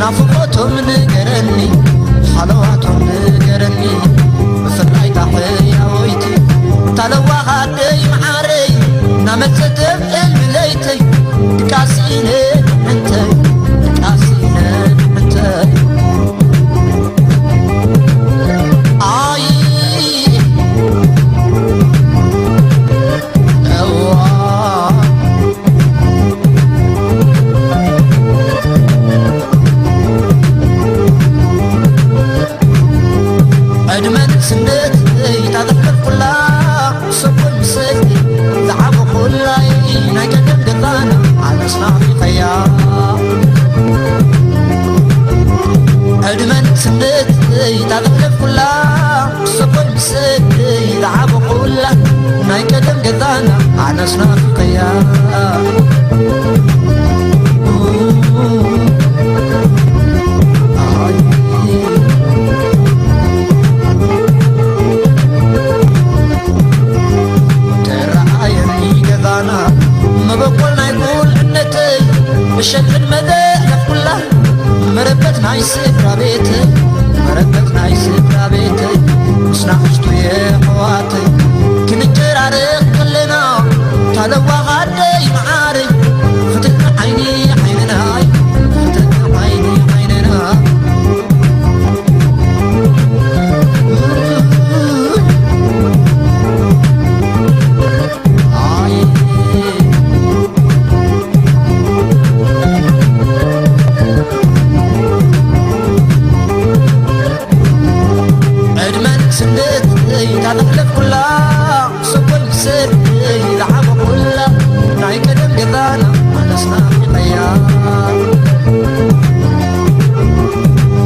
ናፍቆቶም ንገረኒ፣ ሃለዋቶም ንገረኒ፣ ብፍላይ እታ ሕያወይቲ፣ እታ ለዋህ ኣደይ መዓረይ፣ እናመጸት ተብዕል ብለይተይ፣ ድቃስ ኢለ ንዕንተይ፣ ድቃስ ኢለ ንዕንተይ። ኣይ፣ እዋ። ዕድመን ስደት እታ ዘሕለፍኩላ፣ ሰብን ሰይቲ ዝዓበኹላይ ናይ ቀደም ገዛና ኣነስ ናፊቐያ። ዕድመን ስደት እታ ዘሕለፍኩላ፣ ሰብን ሰይቲ ዝዓበኹላ ናይ ቀደም ገዛና ኣነስ ናፊቐያ። ተረኣየኒ ገዛና መበቆል ናይ ቁልዕነተይ፣ እሸትን መደረፍ ኩላ መረበት ናይ ስድራ ቤተይ፣ መረበት ናይ ስድራ ቤተይ፣ ምስ ናእሽቱ የሕዋተይ ክንጨራረቕ ከለና፣ ታለዋኽ ኣደይ መዓረይ፣ ፍትሕቲ ዓይኒ ዓይንናይ፣ ፍትሕቲ ዓይኒ ዓይንና። ዕድመን ስደት እታ ዘሕለፍኩላ፣ ሰኮል ሰደይ ዝዓበኹላ፣ ናይ ቀደም ገዛና ኣነስ ናፊቐያ።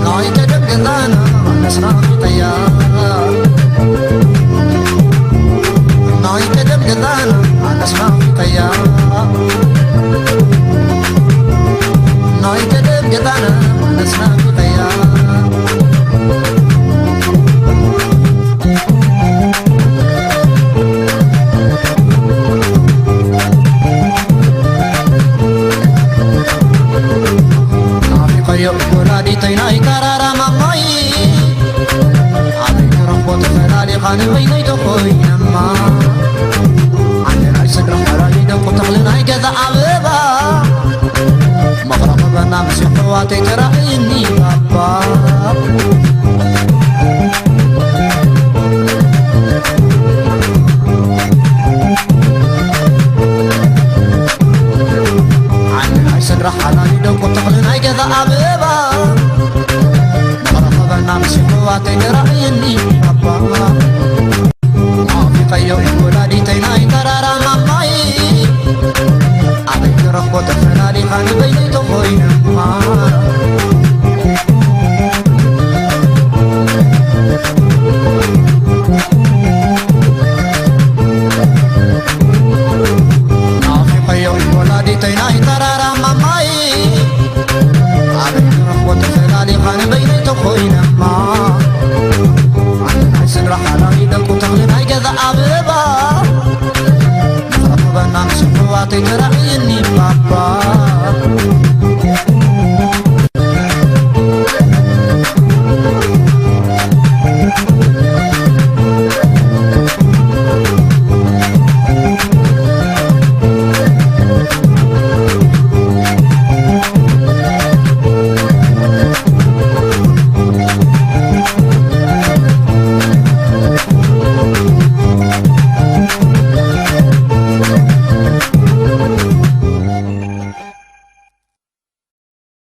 ናይ ቀደም ገዛና ኣነስ ናፊቐያ። ናይ ቀደም ገዛና ኣነስ ናፊቐያ። ናይ ቀደም ገዛና ኣነስ ናፊቐያ። ናፊቐዮ ወላዲተይ ናይ ካራራ ማማይ፣ ኣበይ ክረኽቦ ተፈላሊኻ ንበይነይ ተኾይነማ። ዓንደላይ ስድራ ሓራይ ደቁ ተኽሊ ናይ ገዛ ኣበባ፣ መቕረቕበና ምስ የሕዋተይ ተራእይኒ ባባ። ዓንደላይ ስድራ ሓራይ ደቁ ተኽሊ ናይ ገዛ ኣበባ፣ መቕረቕበና ምስ የሕዋተይ ተራእይኒ ባባ። ናፊቐዮ ወላዲተይ ናይ ተራራ ማማይ፣ ኣበይ ክረኽቦ ተፈላሊኻ ንበይነይ ተኾይነ።